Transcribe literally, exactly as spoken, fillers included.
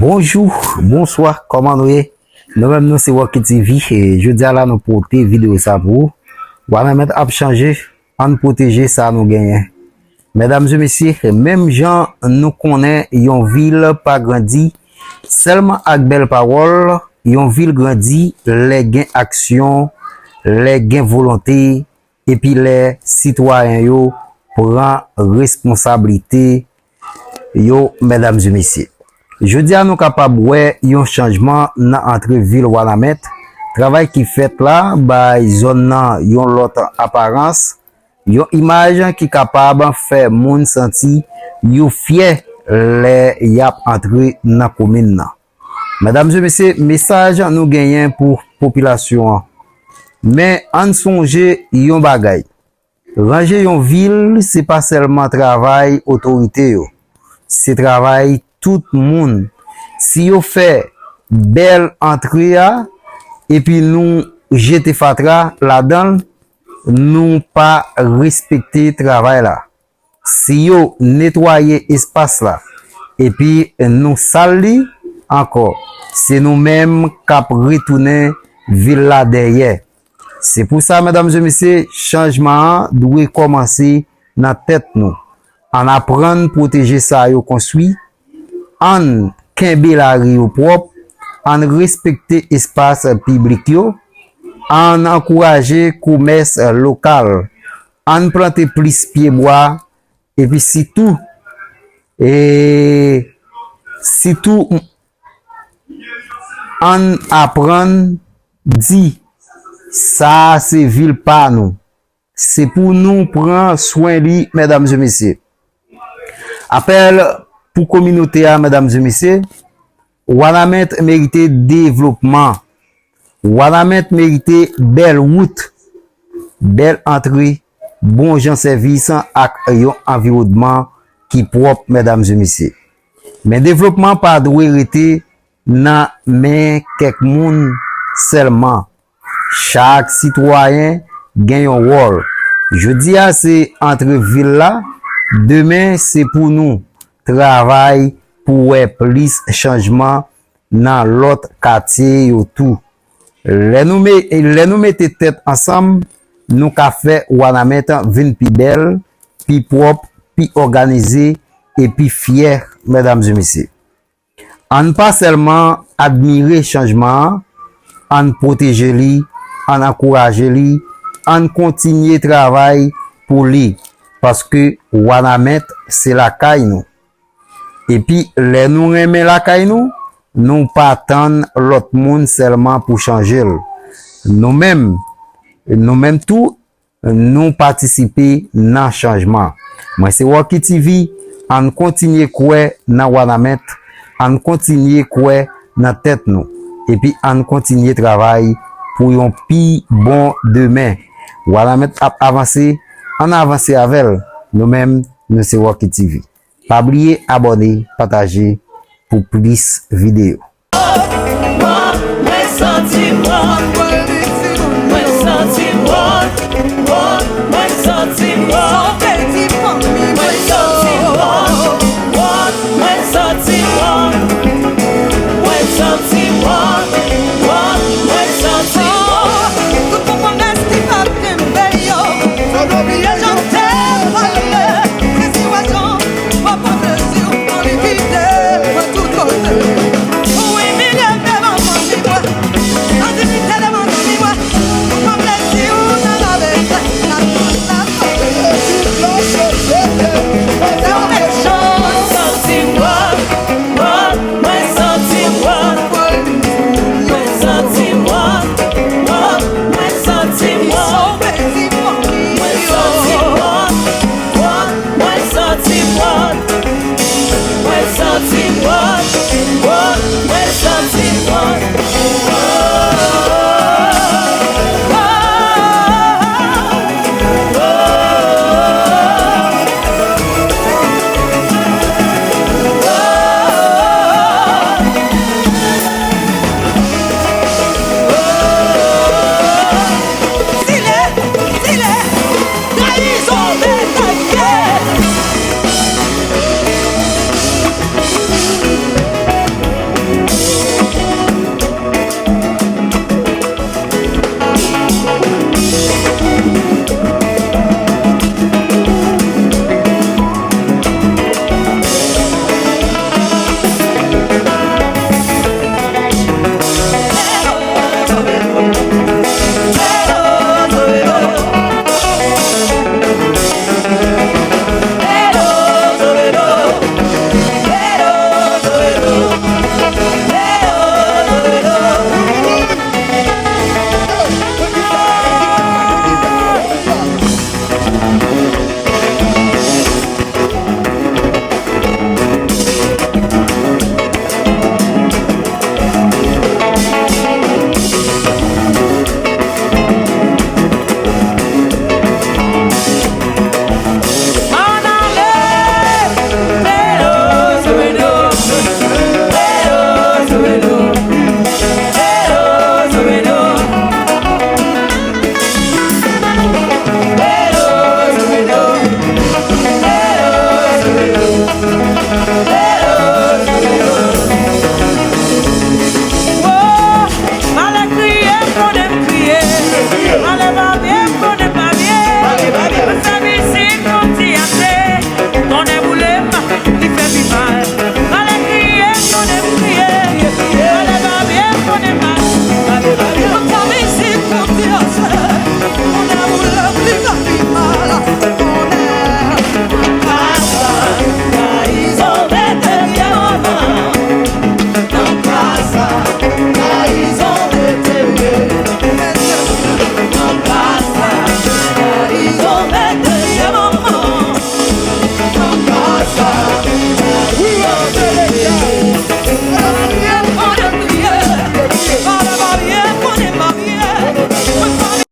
Bonjou, bonswa, kòman nou ye? Nou menm nou se Rocky T V, e jodi a la nou pote videyo sa pou ou. Wanament ap chanje, ann pwoteje sa nou genyen. Medam e mesye, menm jan nou konnen yon vil pa grandi sèlman ak bèl pawòl, yon vil grandi lè gen aksyon, lè gen volonte, epi lè sitwayen yo pran responsablite yo, medam e mesye. Jodi a nou kapab wè yon chanjman nan antre vil Wanament. Travay ki fèt la bay zòn nan yon lòt aparans, yon imaj ki kapab fè moun santi yo fyè lè y ap antre nan komin nan. Medam e mesye, mesaj nou genyen pou popilasyon an. Men ann sonje yon bagay. Ranje yon vil, se pa sèlman travay otorite yo. Se travay tout moun. Si yo fè bèl antre a, epi nou jete fatra ladan l, nou pa respekte travay la. Si yo netwaye espas la, epi nou sal li ankò, se nou menm k ap retounen vil la dèyè. Se pou sa, medam e mesye, chanjman an dwe kòmanse nan tèt nou. Ann aprann pwoteje sa yo konstwi, ann kenbe lari yo pwòp, ann respekte espas piblik yo, ann ankouraje komès lokal, ann plante plis pyebwa, epi sitou, e, sitou, ann aprann di, sa a se vil pa nou. Se pou nou pran swen li, medam e mesye. Apèl pou kominote a, medam e mesye. Wanament merite devlopman. Wanament merite bèl wout, bèl antre, bon jan sèvis ak yon anviwònman ki pwòp, medam e mesye. Men devlopman pa dwe rete nan men kèk moun sèlman. Chak sitwayen gen yon wòl. Jodi a se antre vil la, demen se pou nou travay pou wè plis chanjman nan lòt katye yo tou. Lè nou, me, lè nou mete tèt ansanm, nou ka fè Wanament vin pi bèl, pi pwòp, pi òganize e pi fyè, medam e mesye. Ann pa sèlman admire chanjman an, ann pwoteje li, ann ankouraje li, ann kontinye travay pou li, paske Wanament se lakay nou. Epi, lè nou renmen lakay nou, nou pa tann lòt moun sèlman pou chanje l. Nou menm, nou menm tou, nou patisipe nan chanjman. Mwen se Rocky T V, ann kontinye kwè nan Wanament, ann kontinye kwè nan tèt nou, epi ann kontinye travay pou yon pi bon demen. Wanament ap avanse, ann avanse avè l. Nou menm, nou se Rocky T V. Pa bliye abòne, pataje pou plis videyo.